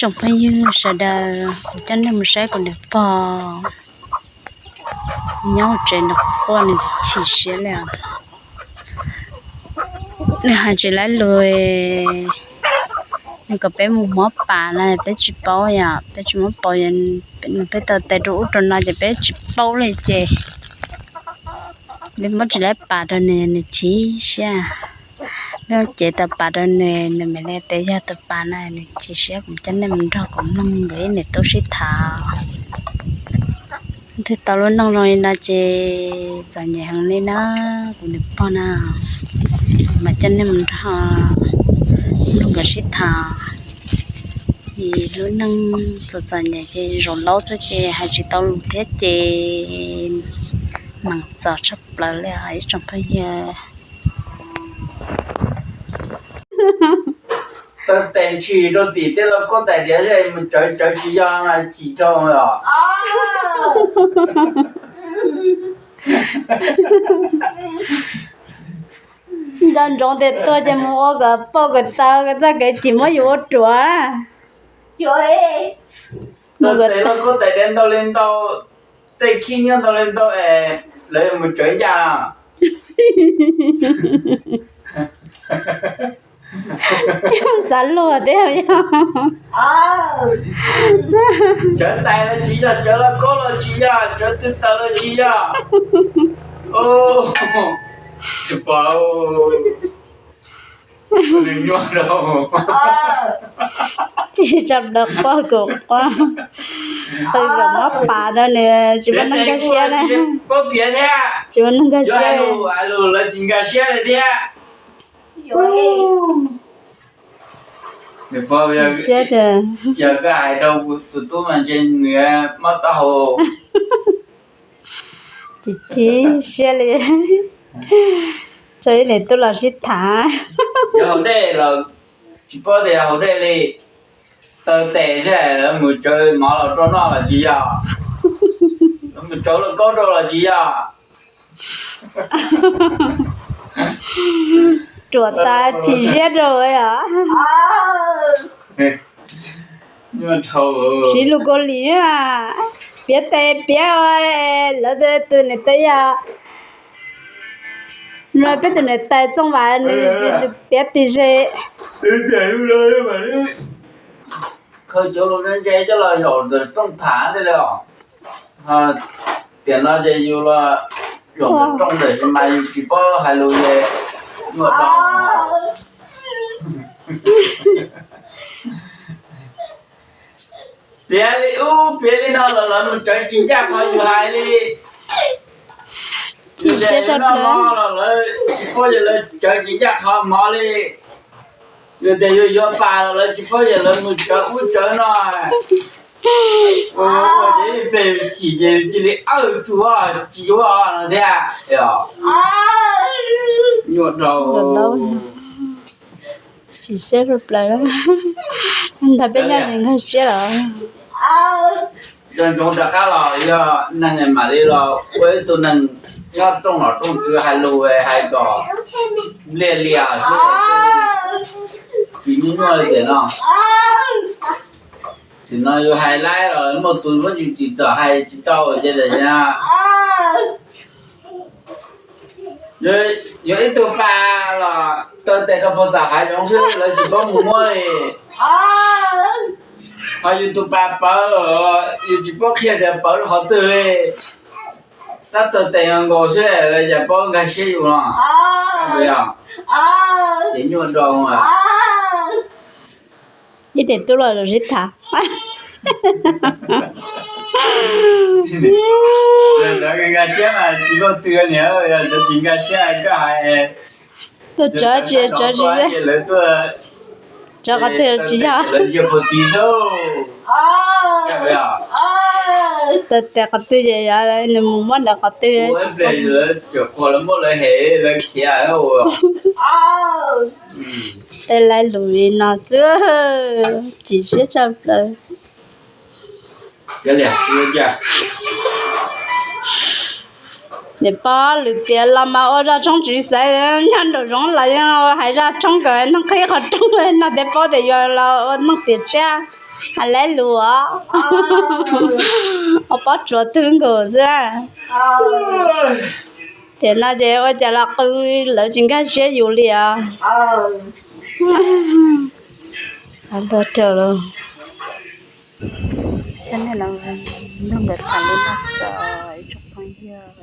Tsoom phooj ywg sawv daws, kuv coj nej mus saib kuv niam pog nyob hauv tsev nws quaj nws chim siab li os. Nws hais tsis laib lus, nws kom peb mus muab pas no peb tsis paub yom, peb tsis muab pas, nws peb tau tes rau ub rau no ces peb tsis paub li ces peb muab tsis laib pas rau nws, nws chim siab. Peb cev tau pas rau nws, nws mam li tias yog tus pas no nws chim siab, kuv coj nej mus nrog kuv mloog nkawd ib niam tub sib tham. Twb tau lub neej zoo li no ces txom nyem heev li na, kuv niam pog na, mas coj nej mus nrog mloog nkawd sib tham. Vim lub neej txom txom nyem ces zaum laub xwb ces hais tsis tau lus thiab ces meem txom tshaj plaws li os ib tsoom phooj ywg. Taw tes ntshis rau tim tej lauj kaub tais diav, mus tsawv tsawv tsis yog mas chim rau os. Nco ntsoov tias tuag ces mus ua kom pauj kom tau kom txoj kev chim muab yus ua ruam. Taw tes lauj kaub tais diav ntau li ntau, tej khib nyiab ntau li ntau es lawv mus tsawv ncaj. Xav luag thiab yog tsawv tais los tsis yog, tsawv lauj kaub los tsis yog, tsawv tw taws los tsis yog. Pog, nws nyuaj rau. Tsis tso plaws quaj kuv quaj, qw kom muab pas rau nws tsis muaj neeg nkag siab na. Paub piav thiab, tsis muaj neeg nkag siab, hais lus lawv tsis nkag siab li thiab. Nws paub, yog koj hais rau tus tub mas ntshe nws mob taub hau. Tsis chim siab li, tso ib niam tub los sib tham. Yog haus dej los tsis paub tias haus dej li. Taw tes seb lawv mus tsawv mov los rau noj los tsis yog, lawv mus tsawv lauj kaub rau los tsis yog. Ruam tas chim siab rau yom. Siv lus Kaus Lim, piav tes piav ua, lawv tus niam tais yog, peb tus niam tais Txooj Vam nws piav tis ze. Khaws cov lus ntse coj los zaum ntawm rooj tham tej li os. Tiam no ces yus los zaum ntawm rooj ntawm sis mas yus tsis paub hais lus ces nyuaj rau. Piav li ub piav li no los lawv mus tsawv tsis ncaj qhov yus hais li. Yus tias yus noj mov los lawv tsis paub ces lawv tsawv tsis ncaj qhov mov li. Yus tias yus yuav pas los lawv tsis paub ces lawv mus tsawv ub tsawv no. Ua ces ib pliag yus chim ces yus cia li awj tsuag tsis yuav no thiab. Nyuaj rau. Chim siab plaws, nrog peb nyob nws nkag siab los. Zoo ntsoov rov qab los yog neeg mam li los ua ib tug neeg nyob rooj nom rooj tswv hais lus hais kom npliag lias xwb, tsis nyuaj nyuaj li tiam no. Tiam no yus hais laib los muaj tus muab yus tsim txom hais tsis tau ces yog ib tug pas los taw tes rau puag tom hav zoov xwb lawv tsis paub mus muab li. Ho yus tus pas pawv los yus tsis paub qhia tias pawv rau qhov twg li. Tab taw tes nkaus xwb lawv cas paub nkag siab yus no. Ces nyuaj rau. Ib niam tub los sib tham. Nkag siab mas tsis muaj twg niam, yog tsis nkag siab koj hais. Tuaj tsawv tsis tsawv tsis, tsawv qhov twg tsis yog. Taw tes qhov twg ces yog nws mus muab ntawm qhov twg. Tej laib lus li no xwb, chim siab tshaj plaws. Niam pog lwm tiam los mas ua zaj tshoob tswv xaiv nyob nraum zoov los yeej hais zaj tshoob kom neeg qhib qhov rooj no thiaj paub tias yus los ua neeg tiam tshiab. Hais lus os, ua pob tsuas twg nkaus xwb. Tiam no ces ua cas los qw, lawv tsis nkag siab yus li os. Ntag, rau lawm, cov neeg no nug nkawd tham li no xwb, ib tsoom phooj ywg.